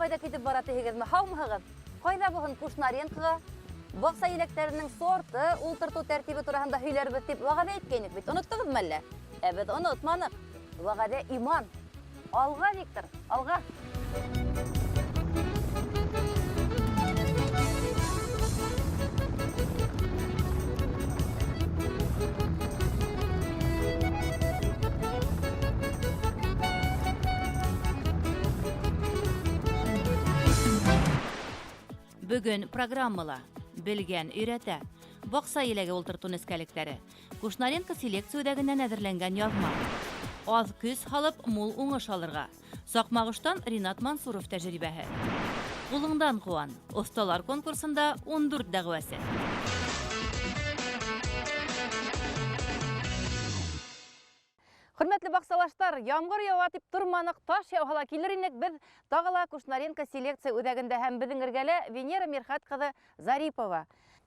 Ҡайҙа китеп бара тиһегеҙме? Һаумыһығыҙ? Ҡайҙа булһын, Кушнаренкоға. Баҡса еләктәренең сорты, ултыртыу тәртибе тураһында һөйләрбеҙ тип вәғәҙә иткәйнек бит. Оноттоғоҙмо әллә? Ә беҙ онотманыҡ. Вәғәҙә иман. Алға, Виктор, алға. Бөгөн программала Белгән өйрәтә. Баҡса еләге ултыртыу нескәлектәре. Кушнаренко селекция үҙәгенән әҙерләнгән яҙма. Аҙ көс һалып, мул уңыш алырға. Саҡмағоштан Ринат Мансуров тәжрибәһе. Ҡулыңдан ҡыуан. Оҫталар конкурсында 14 дәғүәсе. Хөрмәтле баҡсалаштар, ямғыр яуа тип торманыҡ, таш яуһа ла килер инек. Беҙ тағы ла Кушнаренко селекция үҙәгендә һәм беҙҙең эргәлә Венера Мирхәт ҡыҙы Зарипова.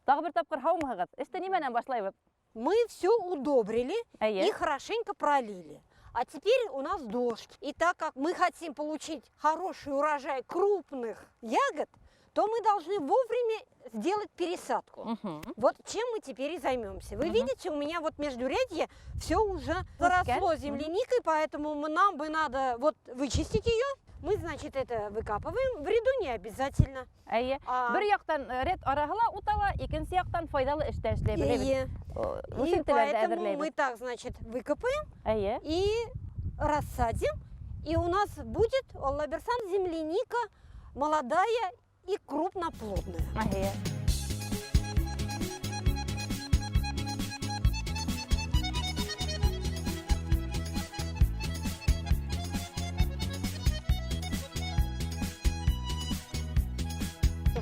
Тағы бер тапҡыр һаумыһығыҙ? Эште нимәнән башлайбыҙ? Мы все удобрили Әйе. и хорошенько пролили. А теперь у нас дождь. И так как мы хотим получить хороший урожай крупных ягод, то мы должны вовремя сделать пересадку. Вот чем мы теперь и займемся. Вы Мгм. видите, у меня вот междурядье все уже заросло земляникой, поэтому нам бы надо вот вычистить ее. Мы, значит, это выкапываем. В ряду не обязательно. Әйе. А, Бер яҡтан рәт араһы ла утала, икенсе яҡтан файҙалы эш тә эшләйбеҙ. Әйе. И Үҫентеләрҙе поэтому әҙерләйбеҙ. мы так, значит, выкопаем Әйе. и рассадим. И у нас будет, Алла бирһә, земляника молодая и крупноплодная. Әйе.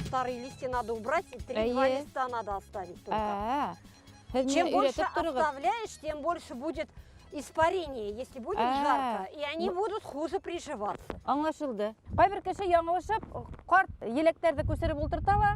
Старые листья надо убрать, и три-два Әйе. листа надо оставить только. Ә, һеҙ Чем мине больше өйрәтеп тороғоҙ. оставляешь, тем больше будет испарение, если будет А. жарко, и они будут хуже приживаться. Аңлашылды. Ҡайбер кеше яңылышып, ҡарт еләктәрҙе күсереп ултырта ла.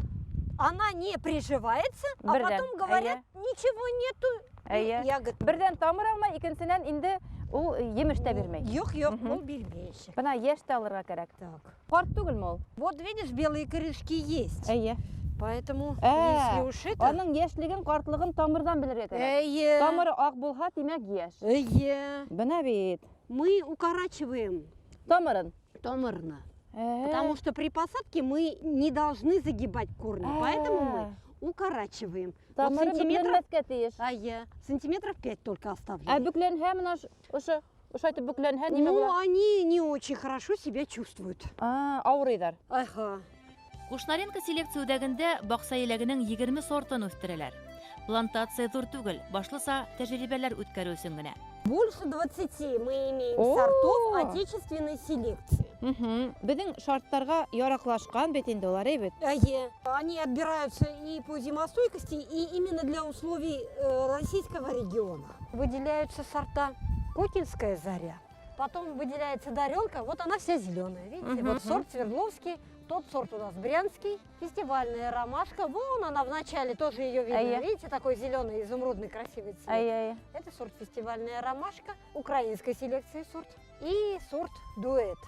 Она не приживается, а Берҙән. потом говорят, ничего нету, Әйе. ягод. Берҙән тамыр алмай, икенсенән инде ул емеш тә бирмәй. Юҡ, юҡ, Мгм. ул бирмәйәсәк. Бына йәш тә алырға кәрәк. Так. Ҡарт түгелме ул? Вот видишь, белые корешки есть. Әйе. Поэтому, Ә, если уж это... Аның йәшлеген, ҡартлығын тамырҙан белергә кәрәк. Әйе. Тамыры аҡ булһа, тимәк, йәш. Әйе. Бына бит. Мы укорачиваем Тамырын. тамырны. Ә. Потому что при посадке мы не должны загибать корни, поэтому мы Ә. укорачиваем. Вот Тамыры сантиметров, бөкләнмәҫкә тейеш. Әйе, сантиметров 5 только Ә оставляем. бөкләнһә мына ошо ошайтып бөкләнһә нимә Ну, була? они не очень хорошо себя чувствуют. А, ауырыйҙар. Ага. Кушнаренко селекция үҙәгендә баҡса еләгенең 20 сортын үҫтерәләр. Плантация ҙур түгел, башлыса тәжрибәләр үткәреү өсөн генә. Больше 20 мы имеем О! сортов отечественной селекции. Беҙҙең шарттарға яраҡлашҡан бит инде улар, әй бит. Әйе. Они отбираются и по зимостойкости, и именно для условий российского региона. Выделяются сорта Кокинская заря, потом выделяется Даренка, вот она вся зеленая, видите? Вот сорт Свердловский, тот сорт у нас Брянский, фестивальная ромашка, вон она в начале, тоже ее видно, Әйе. видите, такой зеленый, изумрудный, красивый цвет. Әйе, әйе. Это сорт фестивальная ромашка, украинской селекции сорт, и сорт дуэт.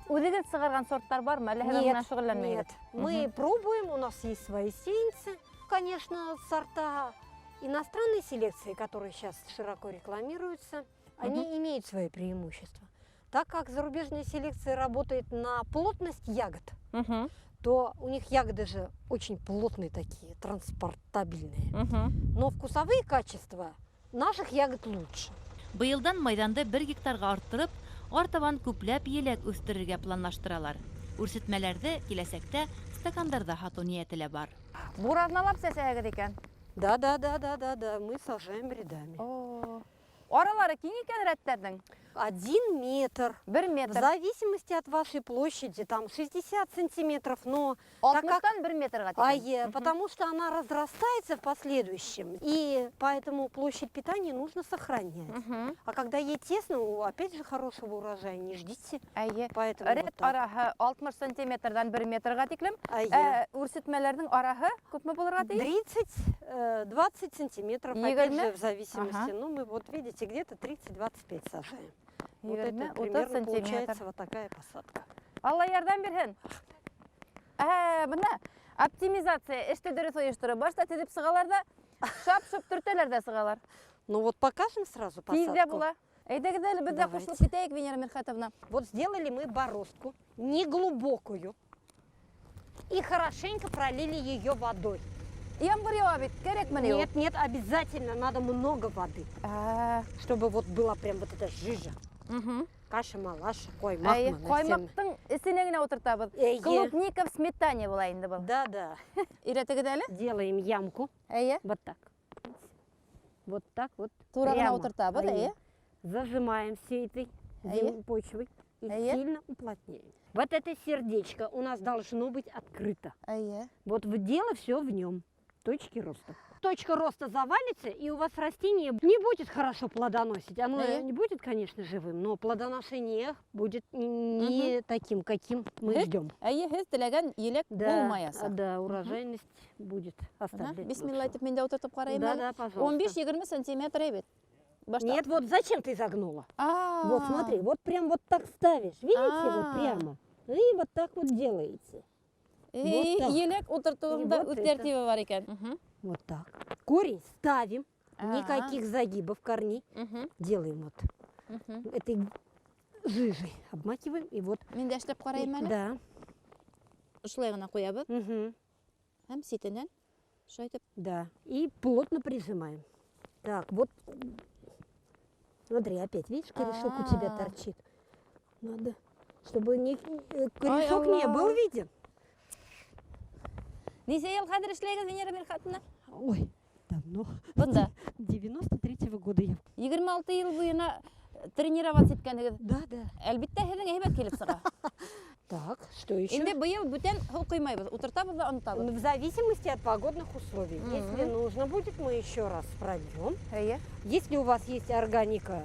Үҙегеҙ сығарған сорттар бармы? Әллә һеҙ Нет, менән шөғөлләнмәйһегеҙ? нет. Мы пробуем, у нас есть свои сеянцы. Конечно, сорта иностранной селекции, которые сейчас широко рекламируются, они имеют свои преимущества. Так как зарубежная селекция работает на плотность ягод, то у них ягоды же очень плотные такие, транспортабельные. Но вкусовые качества наших ягод лучше. Быйылдан майҙанды 1 гектарға арттырып, артабан күпләп еләк үҫтерергә планлаштыралар. Үрсетмәләрҙе киләсәктә стакандарҙа һатыу ниәте лә бар. Бураҙналап сәсәһегеҙ икән. Да, да, да, да, да, да, мы сажаем рядами. О. Аралары киң икән рәттәрҙең. 1 метр. Бер В метр. зависимости от вашей площади, там 60 сантиметров, но так как Алтмыштан бер метрға тиклем. Әйе, потому что она разрастается в последующем, и поэтому площадь питания нужно сохранять. А когда ей тесно, опять же хорошего урожая не ждите. Әйе. Поэтому Рәт вот так. араһы 60 сантиметрҙан 1 метрға тиклем. Әйе. Ә, үрсетмәләрҙең араһы күпме булырға тейеш? 30, 20 сантиметров, опять Егерме? же, в зависимости. Ага. Ну, мы вот, видите, где-то 30-25 сажаем. Вот Егерме, это утыҙ примерно сантиметр. получается вот такая посадка. Алла ярҙам бирһен. Ә, бына оптимизация, эште дөрөҫ ойоштороп, башта теҙеп сығалар ҙа, шап-шоп төртәләр ҙә сығалар. Ну вот, покажем сразу Тиҙ ҙә посадку. Була. Әйҙәгеҙ әле, беҙ ҙә Давайте. Ҡушылып китәйек, Венера Мирхәтовна. Вот сделали мы бороздку, неглубокую, и хорошенько пролили ее водой. Ямғыр яуа бит, кәрәкме ни ул? Нет, нет, обязательно надо много воды, Ә, чтобы вот была прям вот эта жижа. Каша-малаша, ҡаймаҡ. Әй, ҡаймаҡтың эсенә генә ултыртабыҙ. Эйе. Клубника в сметане була инде был. Да. Өйрәтегеҙ әле? Делаем ямку. Эйе. Вот так. Вот так вот. Тура ғына Прямо. Ултыртабыҙ, Эйе. Эйе. Зажимаем всей этой Эйе. почвой и Эйе. сильно уплотняем. Вот это сердечко у нас должно быть открыто. Эйе. Вот в дело все в нем. Точки роста. Точка роста завалится, и у вас растение не будет хорошо плодоносить. Оно Эйе. Не будет, конечно, живым, но плодоношение будет не таким, каким мы Һеҙ- ждем. Эйе, һеҙ теләгән еләк булмаясаҡ. Да, урожайность будет оставлять. Бисмилла әйтеп, мин дә ултыртып ҡарайым Да, әле. да, пожалуйста. 15-20 сантиметр бит. Башта. Нет, вот зачем ты загнула? А. Вот смотри, вот прям вот так ставишь, видите, вот А. прямо. И вот так вот делаете. Эй, Вот так. еләк ултыртыуҙың да И вот үҙ это. тәртибе бар икән. Вот так. Корень ставим, А. никаких загибов корней. Делаем вот этой жижей, обмакиваем и вот. Мин дә эшләп ҡарайым әле. Да. Ошолай ғына ҡуябыҙ Мгм. Һәм ситенән шулай итеп. Да. И плотно прижимаем. Так, вот. Смотри, опять, видишь, корешок у тебя А. торчит. Надо, чтобы не, корешок не Алла. был виден. Нисә йыл хәҙер эшләйһегеҙ, Венера Мирхәтовна? Ой, давно. Бында. 93-го года я. 26 йыл буйына тренироваться иткәнһегеҙ. Да. Әлбиттә, һеҙҙең һәйбәт килеп сыға. Так, что еще? Инде быйыл бүтән һыу ҡоймайбыҙ, ултыртабыҙ ҙа онотабыҙ. В зависимости от погодных условий. Мгм. Если нужно будет, мы еще раз прольем. Эйе. Если у вас есть органика,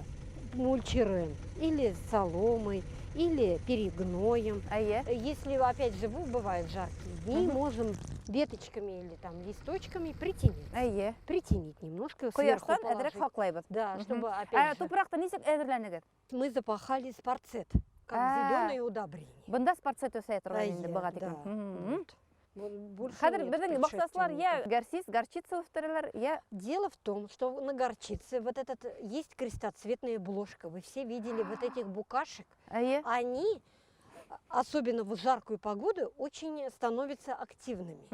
мульчируем или соломой, или перегноем. Эйе. Если, опять же, бывают жаркие дни, Мгм. Можем веточками или там листочками притенить. Эйе. Притенить немножко, сверху Ҡояштан әҙерәк положить. һаҡлайбыҙ. Да, Мгм. чтобы опять Ә же тупраҡты нисек әҙерләнегеҙ? Мы запахали спарцет, как А. зеленое удобрение. Бында спарцет үҫә торған инде Эйе, быға да, тиклем. Вот. Вот больше Хәҙер нет беҙҙең баҡсасылар йә предшественников. Горчиц, горчица үҫтерәләр, йә Дело в том, что на горчице вот этот есть крестоцветная блошка. Вы все видели вот этих букашек. Эйе. Они, особенно в жаркую погоду, очень становятся активными.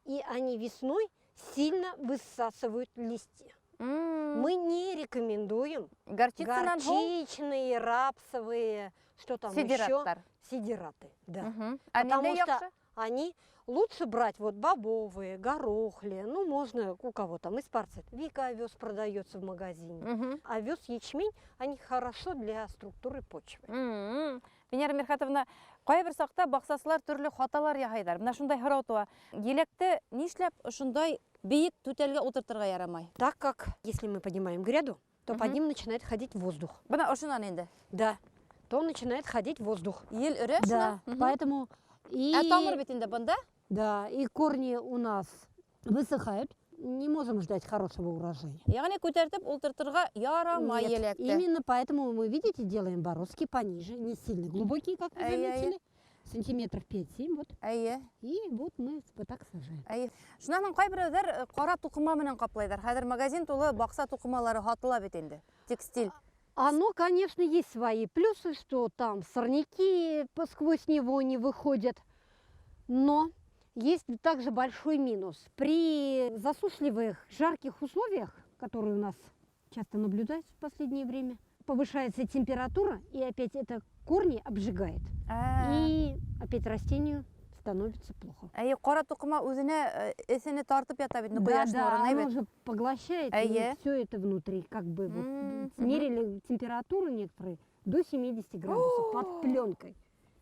И они весной сильно высасывают листья. Мы не рекомендуем Горчицанан һуң горчичные, рапсовые, что там еще, сидераттар. Сидераты. Да. Ә Потому ниндәй что яҡшы? они лучше брать вот бобовые, горохлые, ну можно у кого там и спарцет. Вика овес продается в магазине. Овес, ячмень, они хорошо для структуры почвы. Венера Мирхәтовна, ҡайһы бер саҡта баҡсасылар төрлө хаталар яһайҙар. Бына шундай һорау тыуа. Еләкте нишләп ошондай бейек түтәлгә ултыртырға ярамай? Так как, если мы поднимаем гряду, то под Мгм. Ним начинает ходить воздух. Бына ошонан инде. Да, то начинает ходить воздух. Ел өрә Да, шунан. Поэтому и, Ә тамыр бит инде бында. Да, и корни у нас высыхают. Не можем ждать хорошего урожая. Йәғни күтәртеп ултыртырға ярамай Нет, еләкте. именно поэтому мы, видите, делаем бороздки пониже, не сильно глубокие, как вы Ай-яй-яй. Заметили, сантиметров 5-7, вот. Эйе. И вот мы вот так сажаем. Эйе. Шунан һуң ҡайһы берәүҙәр ҡара туҡыма менән ҡаплайҙар. Хәҙер магазин тулы баҡса туҡымалары һатыла бит инде. Текстиль. Оно, конечно, есть свои плюсы, что там сорняки сквозь него не выходят, но есть также большой минус. При засушливых, жарких условиях, которые у нас часто наблюдаются в последнее время, повышается температура, и опять это корни обжигает. Ә. И опять растению становится плохо. Әйе, ҡара туҡыма үҙенә эҫене тартып ята бит, Да, ҡояш да, нурын, оно әйбәт. Же поглощает, Әйе. И все это внутри, как бы вот, Мгм. мерили температуру некоторые до 70 градусов под пленкой.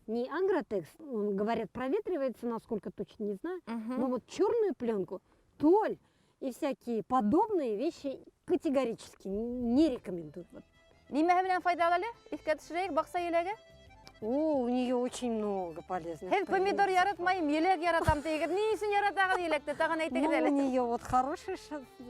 Не агротекс, он, говорят, проветривается, насколько точно не знаю, Мгм. но вот черную пленку, толь и всякие подобные вещи категорически не рекомендую. Вот. Нимәһе менән файҙалы әле? Иҫкә төшөрәйек, баҡса еләге? О, у нее очень много полезных Һеҙ помидор преимуществ. яратмайым, еләк яратам тиегеҙ. Ни өсөн яратағыҙ еләкте? Тағын әйтегеҙ Ну, у әле. нее вот хорошее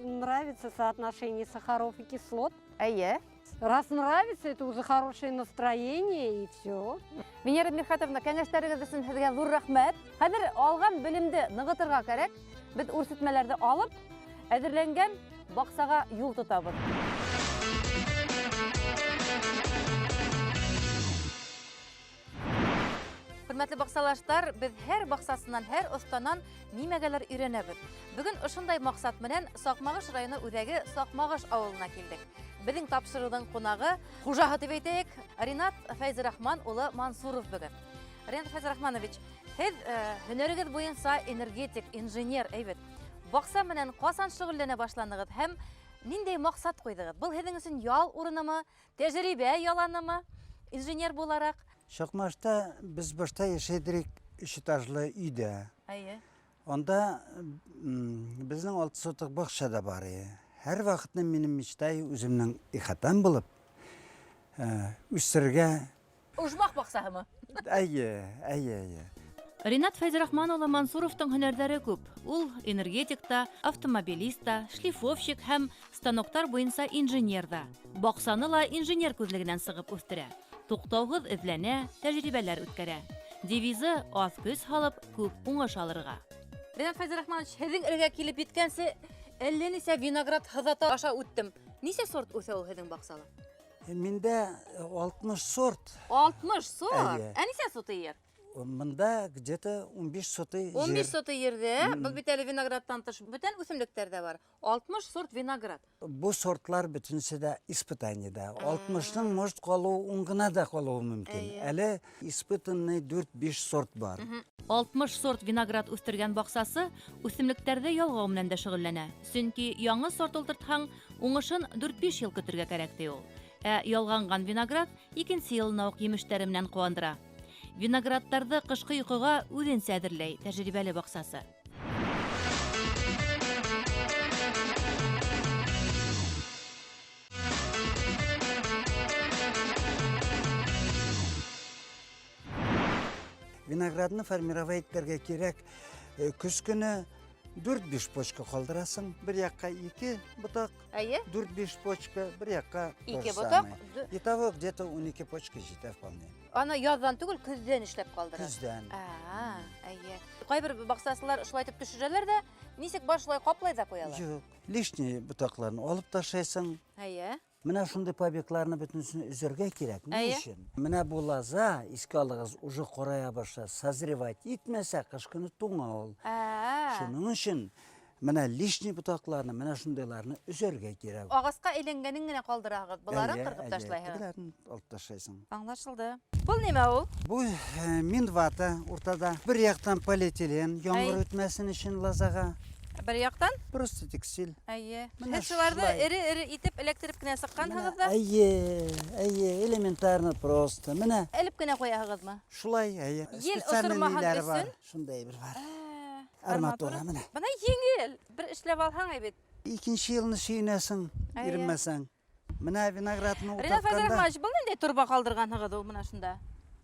нравится соотношение сахаров и кислот. Әйе. Раз нравится, это уже хорошее настроение, и все. Венера Мирхатовна, кәңәштәрегеҙ өсөн һеҙгә ҙур рәхмәт. Хәҙер алған белемде нығытырға кәрәк. Беҙ үрсетмәләрҙе алып, әҙерләнгән баҡсаға юл тотабыҙ. Хөрмәтле баҡсалаштар, беҙ һәр баҡсасынан, һәр оҫтанан нимәгәлер өйрәнәбеҙ. Бөгөн ошондай маҡсат менән Саҡмағош районы үҙәге Саҡмағош ауылына килдек. Беҙҙең тапшырыуҙың ҡунағы, хужаһы тип әйтәйек, Ринат Фәйзрахман улы Мансуров бөгөн. Ринат Фәйзрахманович, һеҙ һөнәрегеҙ буйынса энергетик, инженер, әйбәт. Баҡса менән ҡасан шөғөлләнә башланығыҙ һәм ниндәй маҡсат ҡуйҙығыҙ? Был һеҙҙең өсөн ял урынымы, тәжрибә яланымы, инженер булараҡ? Чакмашта без башта яшәйдек өч этажлы өйдә. Әйе. Анда безнең алты сотык бакча да бар иде. Һәр вакытны минем мечтай үземнең ихатам булып, үстерергә. Ожмах бакчаһымы? Әйе, әйе, әйе. Ринат Фәйзрахман улы Мансуровтың һөнәрҙәре күп. Ул энергетик та, автомобилист та, шлифовщик һәм станоктар буйынса инженер ҙа. Баҡсаны ла инженер күҙлегенән сығып үҫтерә. Туҡтауһыҙ эҙләнә, тәжрибәләр үткәрә. Девизы аҙ көс һалып, күп уңыш алырға. Ринат Фәйзрахманович, һеҙҙең эргә килеп еткәнсе әллә нисә виноград һыҙаты аша үттем. Нисә сорт үҫә ул һеҙҙең баҡсала? Миндә 60 сорт. 60 сорт? Әйе. Ә нисә соты ер? Мында где-то 15 соты 15 ер. соты ерҙә, был бит әле виноградтан тыш бүтән үҫемлектәр дә бар. 60 сорт виноград. Бу сортлар бөтөнсө дә испытаниедә. 60-ның может ҡалыуы, ун ғына да ҡалыуы мөмкин. Әле испытанный дүрт-биш сорт бар. 60 сорт виноград үҫтергән баҡсасы үҫемлектәрҙе ялғау менән дә шөғөлләнә. Сөнки яңы сорт ултыртһаң, уңышын дүрт-биш йыл көтөргә кәрәк, ти ул. Ә ялғанған виноград икенсе йылына уҡ емештәре менән ҡыуандыра. Виноградтарҙы ҡышҡы йоҡоға үҙенсә әҙерләй тәжрибәле баҡсасы. Виноградны формировать итергә кирәк. Көз көнө дүрт-биш почка ҡалдырасың. Бер яҡҡа ике ботаҡ, Әйе. дүрт-биш почка, бер яҡҡа Ике то же ботаҡ, самое. Итого где-то ун ике почка җитә вполне. Аны яҙҙан түгел, көҙҙән эшләп ҡалдыра. Көҙҙән. Әйе. Ҡайбер баҡсасылар шулай итеп төшөрәләр ҙә, нисек бар шулай ҡаплай ҙа ҡуялар. Юҡ, лишний ботаҡларын алып ташлайсың. Әйе. Менә шундай побегларны бөтенесен өзергә кирәк. Ни Әйе. өчен? Менә бу лоза, искә алыгыз, уже ҡорая башлай, созревать итмәсә, кыш көне туңа ул. Шуның өчен менә лишний ботакларны, менә шундайларны өзәргә кирәк. Ағасҡа әйләнгәнен генә ҡалдыраһығыҙ, быларын Әйе, ҡырҡып әйе, ташлайһығыҙ. Тегеләрен алып ташлайсың. Аңлашылды. Был нимә ул? Бу минвата уртада. Бер яҡтан полиэтилен, яңғыр Әй. үтмәсен өчен лозаға. Бер яҡтан? Просто текстиль. Әйе. Менә Һеҙ шуларҙы шулай. эре-эре итеп эләктереп кенә сыҡҡанһығыҙ ҙа? Әйе, әйе, элементарно просто. Менә. Элеп кенә ҡуяһығыҙмы? Шулай, әйе. Ел Специальный осормаһын ниләре бар. өсөн? Шундай бер бар. Арматура, Арматура. менә. Бына еңел. Бер эшләп алһаң әйбәт. Икенче йылны сөйөнәсең, Әйе. иренмәсәң. Менә виноградны Ринат утыртканда Фәйзрахманович, был ниндәй торба ҡалдырғанһығыҙ ул менә шунда?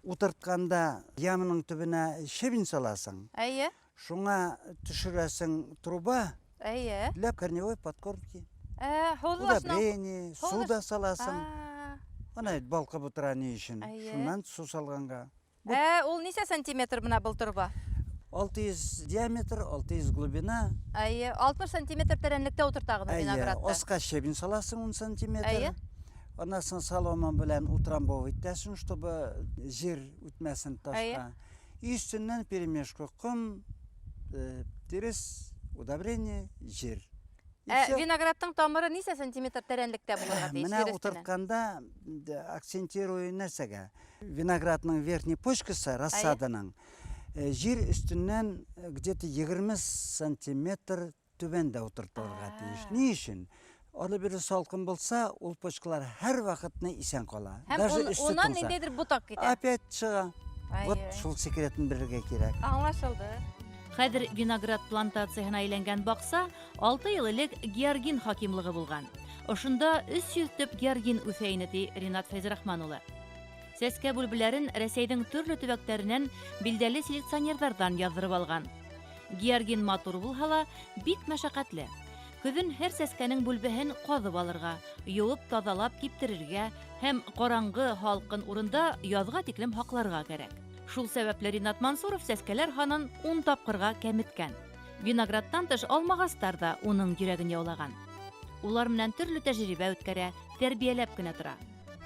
Утыртканда ямының төбенә щебень саласың. Әйе. Шуңа төшерәсең труба. Әйе. Для корневой подкормки. Һыуҙы Удобрение, һыуҙы су да саласың. Ана балҡып утыра ни өчен? Әйе. Шуннан су салғанға. Ул нисә сантиметр менә был торба? 600 диаметр, 600 глубина. Әйе, 60 сантиметр тәрәнлектә утыртағыҙ Әйе, виноградты. Асҡа щебень саласың 10 сантиметр. Әйе. Аннан соң солома белән утрамбовать итәсең, чтобы җир үтмәсен ташка. Әйе. И өстеннән перемешку ком, тирес, удобрение, җир. И всё. Виноградтың тамыры нисә сантиметр тәрәнлектә булырға тейеш? Менә Ер өҫтөнән? утыртканда, акцентирую нәрсәгә. Виноградның верхний почкасы, рассаданың, җир өстеннән где-то егерме сантиметр түбәндә утыртылырга тиеш. Ни өчен? Аны бер салкын булса, ул почкалар һәр вакытны исән кала. Һәм Даже өсте унан туңса. ниндәйҙер ботаҡ китә. Опять чыга. Ай, Вот ай. шул секретын белергә кирәк. Аңлашылды. Хәҙер виноград плантацияһына әйләнгән баҡса 6 йыл элек Георгин хакимлығы булған. Ошонда 300 төп георгин үҫә ине, ти Ринат Фәйзрахман улы. Сәскә бүлбеләрен Рәсәйҙең төрлө төбәктәренән билдәле селекционерҙарҙан яҙҙырып алған. Георгин матур булһа ла, бик мәшәҡәтле. Көҙөн һәр сәскәнең бүлбеһен ҡаҙып алырға, йыуып таҙалап киптерергә һәм ҡараңғы һалҡын урында яҙға тиклем һаҡларға кәрәк. Шул сәбәпле Ринат Мансуров сәскәләр һанын 10 тапҡырға кәметкән. Виноградтан тыш алмағастар ҙа уның йөрәген яулаған. Улар менән төрлө тәжрибә үткәрә, тәрбиәләп кенә тора.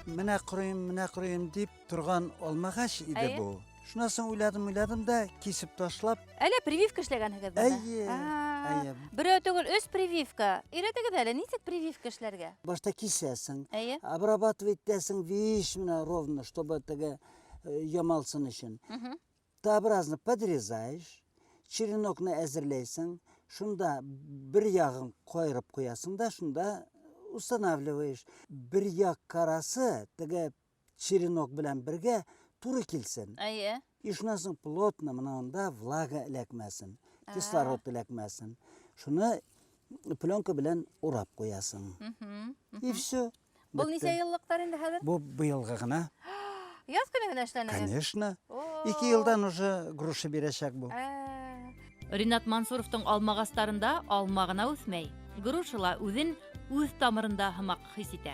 Менә ҡоройом, менә ҡоройом дип торған алмағас иде Әйе. бу. Шуннан соң уйладым, уйладым да кисеп ташлап. Әллә прививка эшләгәнһегеҙ бында? Әйе. Әйе. Берәү түгел, өс прививка. Өйрәтегеҙ әле, нисек прививка эшләргә? Башта кисәсең, Әйе. обрабатывать итәсең виш менә ровно, чтобы теге ямалсын өчен. Т-образно подрезаешь, черенокны әзерләйсең, шунда бер ягын кайырып куясың да, шунда устанавливаешь. Бер як карасы теге черенок белән бергә туры килсен. Әйе. И шуннан соң плотно менә анда влага эләкмәсен, кислород эләкмәсен. Шуны пленка белән урап куясың. И все. Был нисә йыллыҡтар инде хәҙер? Бу быелгы гына. Яҙ көнө генә эшләнегеҙ? Конечно. О. 2 елдан уже груша бирәчәк бу. Ринат Мансуровтың алмағастарында алма ғына үҫмәй. Груша ла үҙен үҙ тамырында һымаҡ хис итә.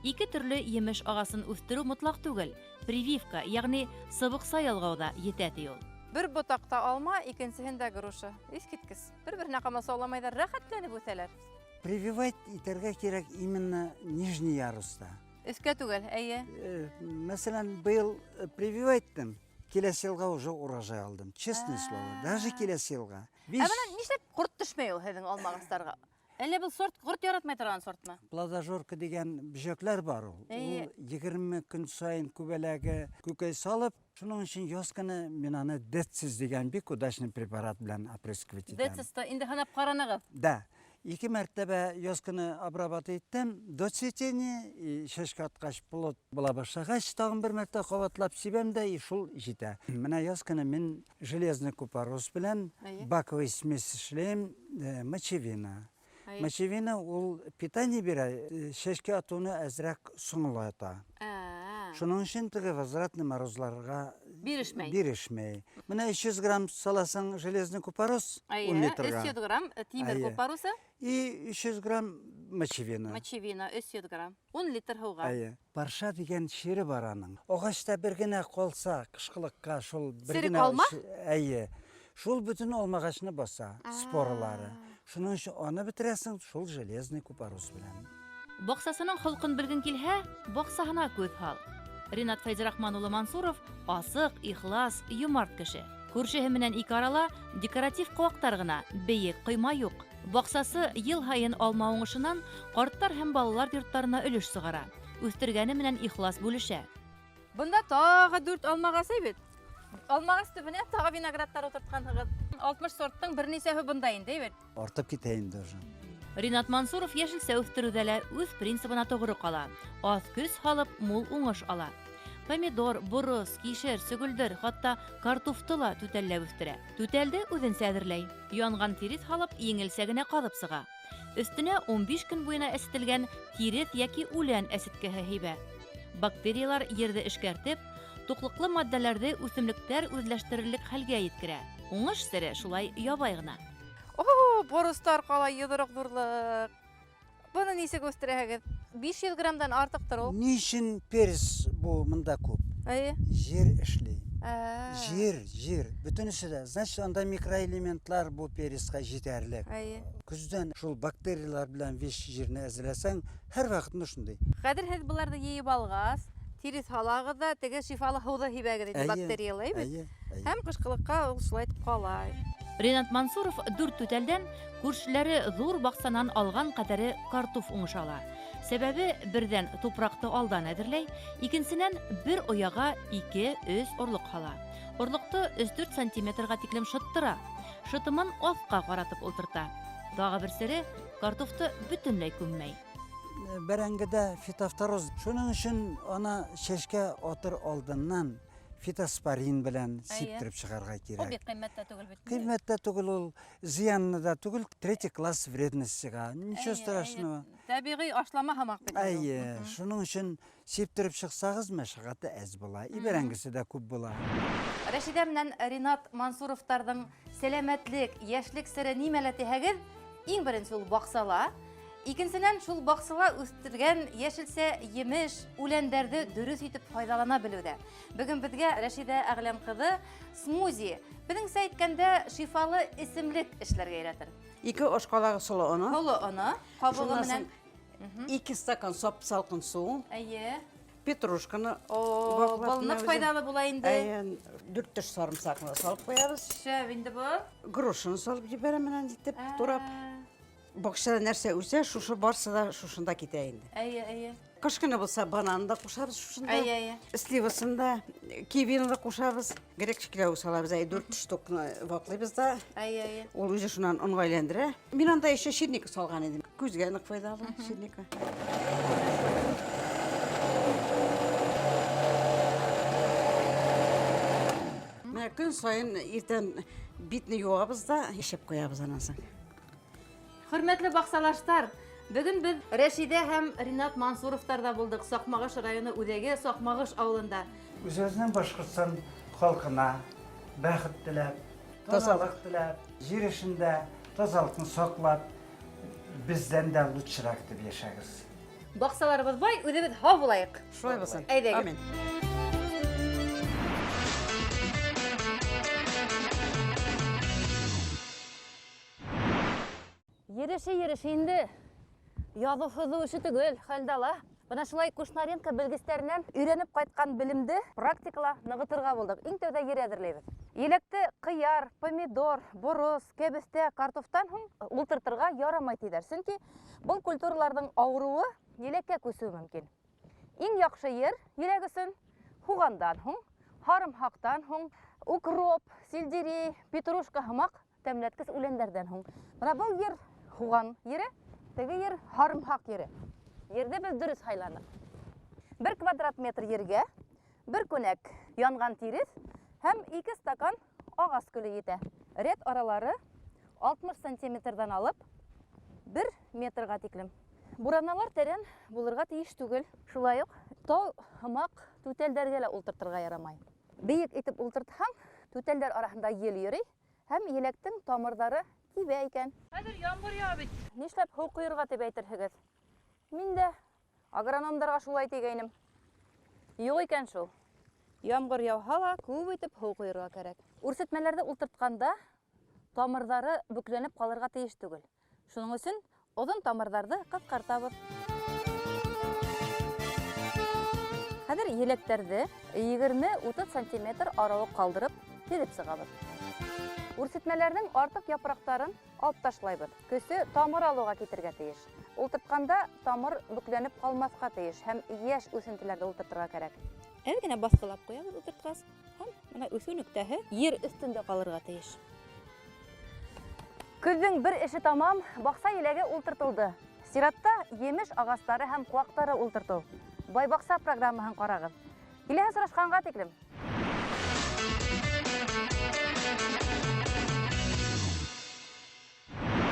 Ике төрлө емеш ағасын үҫтереү мотлаҡ түгел. Прививка, ягъни сыбыҡса ялғау ҙа етә, ти ул. Бер ботаҡта алма, икенсеһендә груша. Иҫ киткес. Бер-береһенә ҡамасауламайҙар, рәхәтләнеп үҫәләр. Прививать итәргә кирәк именно нижний яруста. Өҫкә түгел, әйе. Мәсәлән, быел прививать иттем. Киләсе йылға уже урожай алдым. Честное слово, даже киләсе йылға. Ә бына нишләп ҡорт төшмәй ул һеҙҙең алмағастарға? Әллә был сорт ҡорт яратмай торған сортмы? Плодожорка дигән бөҗәкләр бар ул. Әйе. Ул 20 көн сайын күбәләге күкәй салып, шуның өчен яз көне мин аны Децис дигән бик удачный препарат белән опрыскивать итәм. Децисты инде һынап ҡаранығыҙ. Да. Ике мәртәбә яз көне обрабатывать иттем. До цветения, и чәчкә аткач плод була башлагач, тагын бер мәртәбә кабатлап сибәм дә, и шул җитә. Менә яз көне мин железный купорос белән Әйе. баковый смесь эшләйм, мочевина. Әйе. Мочевина ул питание бирә, чәчкә атуны әзрәк соңлата. Шуның өчен теге возвратный морозларга Бирешмәй. Бирешмәй. Менә 300 грамм саласың железный купорос, Әйе, ун литрга. 300 грамм тимер Әйе. купоросы. И 300 грамм мочевина. Мочевина 300 грамм. 10 литр һыуға. Әйе. Парша дигән чире бар аның. Агачта бер генә калса, кышкылыкка шул бер Серек генә алма? Әйе. Шул бөтен алмагачны баса, споралары. Шуның өчен аны бетерәсең шул железный купорос белән. Баҡсасының холҡон белгең килһә, баҡсаһына күҙ һал. Ринат Фәйзрахман улы Мансуров асыҡ, ихлас, йомарт кеше. Күршеһе менән ике арала декоратив ҡыуаҡтар ғына, бейек ҡойма юҡ. Баҡсасы йыл һайын алма уңышынан ҡарттар һәм балалар йорттарына өлөш сығара. Үҫтергәне менән ихлас бүлешә. Бында тағы 4 алмағас бит. Алмағас төбөнә тағы виноградтар ултыртҡанһығыҙ. 60 сорттың бер нисәһе бында инде, бит. Артып китә инде уже. Ринат Мансуров йәшелсә үҫтереүҙә лә үҙ принцибына тоғро ҡала. Аҙ көс һалып, мул уңыш ала. Помидор, борос, кишер, сөгөлдөр, хатта картуфты ла түтәлләп үҫтерә. Түтәлде үҙенсә әҙерләй. Янған тиреҫ һалып, еңелсә генә ҡаҙып сыға. Өҫтөнә 15 көн буйына әсетелгән тиреҫ йәки үлән әсеткеһе һибә. Бактериялар ерҙе эшкәртеп, туҡлыҡлы матдәләрҙе үҫемлектәр үҙләштерерлек хәлгә еткерә. Уңыш сере шулай ябай ғына. О, боростар ҡалай йоҙроҡ ҙурлыҡ. Быны нисек үҫтерәһегеҙ? 500 граммдан артыҡтыр ул. Ни өчен перец бу монда күп? Әйе. Җир эшли. Җир, җир. Бөтенесе дә. Значит, анда микроэлементлар бу перецка җитәрлек. Әйе. Көздән шул бактериялар белән виш җирне әзерләсәң, һәр вакытны шундый. Хәҙер һеҙ быларҙы йыйып алғас, тиреҫ һалағыҙ ҙа, теге шифалы һыуҙы һибәгеҙ инде, Әйе, бактериялы, әйе бит? әйе, әйе. Һәм ҡышҡылыҡҡа ул шулай итеп ҡала. Ринат Мансуров дүрт түтәлдән күршеләре ҙур баҡсанан алған ҡәҙәре картуф уңыш ала. Сәбәбе берҙән тупраҡты алдан әҙерләй, икенсенән бер ояға 2-3 орлоҡ һала. Орлоҡто өс-дүрт сантиметрға тиклем шыттыра, шытымын аҫҡа ҡаратып ултырта. Тағы бер сере картуфты бөтөнләй күммәй. Бәрәңгедә фитофтороз. Шуның өчен ана чәчкә атыр алдыннан Фитоспорин белән Әйе. сиптереп чыгарга Ул кирәк. бик кыйммәт тә түгел бит. Кыйммәт тә түгел ул, зыянлы да түгел, третий класс вредностьга. Ничего Әйе, әйе. страшного. Табигый ашлама һамак бит. Әйе, шуның өчен сиптереп чыксагыз, мәшәкате әз була, и бәрәңгесе дә күп була. Рәшидә менән Ринат Мансуровтарҙың сәләмәтлек, йәшлек сере нимәлә тиһәгеҙ, иң беренсе ул баҡсала. Икенсенән, шул баҡсала үҫтергән йәшелсә, емеш, үләндәрҙе дөрөҫ итеп файҙалана белеүҙә. Бөгөн беҙгә Рәшидә Әғләм ҡыҙы смузи, беҙҙеңсә әйткәндә, шифалы эсемлек эшләргә өйрәтер. 2 аш ҡалағы соло оно. Һоло оно, ҡабығы Шуннан менән. соң 2 стакан сап салҡын су, Әйе. петрушканы О, ваклап был ныҡ менә файҙалы була инде. Әйе, 4 теш сарымсаҡны салып ҡуябыҙ. Шәп инде был. Грушаны салып ебәрәм менән итеп турап. Баҡсала нәрсә үҫә, шушы барсы да шушында китә инде. Әйе, әйе. Ҡыш көнө булса бананны да ҡушабыҙ шушында. Әйе, әйе. Сливасын да, кивины да ҡушабыҙ. Грек чикләүе салабыҙ. Әй, 4 штукны ваклыйбыҙ да. Әйе, әйе. Ул үҙе шунан онға әйләндерә. Мин анда еще черника салған идем. Күҙгә ныҡ файҙалы черника. Менә көн сайын иртән битне юабыҙ да эчеп ҡуябыҙ анан соң. Хөрмәтле баҡсалаштар, бөгөн беҙ Рәшидә һәм Ринат Мансуровтарҙа булдыҡ. Саҡмағош районы үҙәге Саҡмағош ауылында. Үҙебеҙҙең Башҡортостан халҡына бәхет теләп, тазалыҡ теләп, ер эшендә тазалыҡны саҡлап, беҙҙән дә лучшерак итеп йәшәгеҙ. Баҡсаларыбыҙ бай, үҙебеҙ һау булайыҡ. Шулай булсын. Әйҙәгеҙ. Амин. Ереше, ереше инде. Яҙыу-һыҙыу эше түгел, хәлдә ала. Бына шулай Кушнаренко белгестәренән өйрәнеп ҡайтҡан белемде практикала нығытырға булдыҡ. Иң тәүҙә ер әҙерләйбеҙ. Еләкте ҡыяр, помидор, борос, кәбеҫтә, картофтан һуң ултыртырға ярамай тиҙәр. Сөнки был культураларҙың ауырыуы еләккә күсеүе мөмкин. Иң яҡшы ер еләк өсөн һуғандан һуң, һарымһаҡтан һуң, укроп, сельдерей, петрушка һымаҡ тәмләткес үләндәрҙән һуң. Бына был ер һуған ере, теге ер һарымһаҡ ере. Ерҙе беҙ дөрөҫ һайланыҡ. 1 квадрат метр ергә 1 күнәк янған тиреҫ һәм 2 стакан ағас көлө етә. Рәт аралары 60 сантиметрҙан алып 1 метрға тиклем. Бураналар тәрән булырға тейеш түгел. Шулай уҡ тау һымаҡ түтәлдәргә лә ултыртырға ярамай. Бейек итеп ултыртһаң, түтәлдәр араһында ел йөрөй һәм еләктең тамырҙары кибә икән. Хәҙер ямғыр яуа бит. Нишләп һыу ҡойорға тип әйтерһегеҙ? Мин дә агрономдарға шулай тигәйнем. Юҡ икән шул. Ямғыр яуһа ла күп итеп һыу ҡойорға кәрәк. Үрсетмәләрҙе ултыртҡанда тамырҙары бөкләнеп ҡалырға тейеш түгел. Шуның өсөн оҙон тамырҙарҙы ҡыҫҡартабыҙ. Хәҙер еләктәрҙе егерме-утыҙ сантиметр арауыҡ ҡалдырып теҙеп сығабыҙ. Үрсетмәләрҙең артыҡ япраҡтарын алып ташлайбыҙ. Көсө тамыр алыуға китергә тейеш. Ултыртҡанда тамыр бөкләнеп ҡалмаҫҡа тейеш һәм йәш үҫентеләрҙе ултыртырға кәрәк. Әҙ генә баҫҡылап ҡуябыҙ ултыртҡас һәм бына үҫеү нөктәһе ер өҫтөндә ҡалырға тейеш. Көҙҙөң бер эше тамам, баҡса еләге ултыртылды. Сиратта емеш ағастары һәм ҡыуаҡтары ултыртыу. Бай баҡса программаһын ҡарағыҙ. Киләһе осрашҡанға тиклем.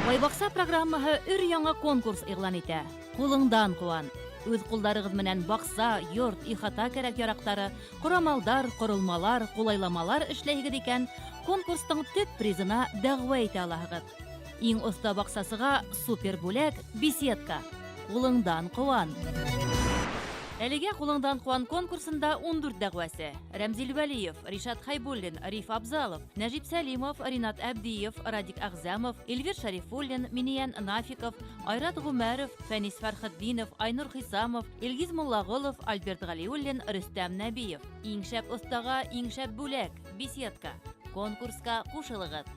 Байбаҡса программаһы өр яңы конкурс иғлан итә. Ҡулыңдан ҡыуан. Үҙ ҡулдарығыҙ менән баҡса, йорт, ихата кәрәк-яраҡтары, ҡорамалдар, ҡоролмалар, ҡулайламалар эшләйһегеҙ икән, конкурстың төп призына дәғүә итә алаһығыҙ. Иң оҫта баҡсасыға супер бүләк беседка. Ҡулыңдан ҡыуан. Әлегә Ҡулыңдан ҡыуан конкурсында 14 дәғүәсе. Рәмзил Вәлиев, Ришат Хайбуллин, Риф Абзалов, Нәжип Сәлимов, Ринат Әбдиев, Радик Әғзәмов, Эльвир Шәрифуллин, Миниян Нафиков, Айрат Ғүмәров, Фәнис Фәрхетдинов, Айнур Хисамов, Илгиз Муллағолов, Альберт Ғәлиуллин, Рөстәм Нәбиев. Иң шәп оҫтаға иң шәп бүләк, беседка. Конкурсҡа ҡушылығыҙ.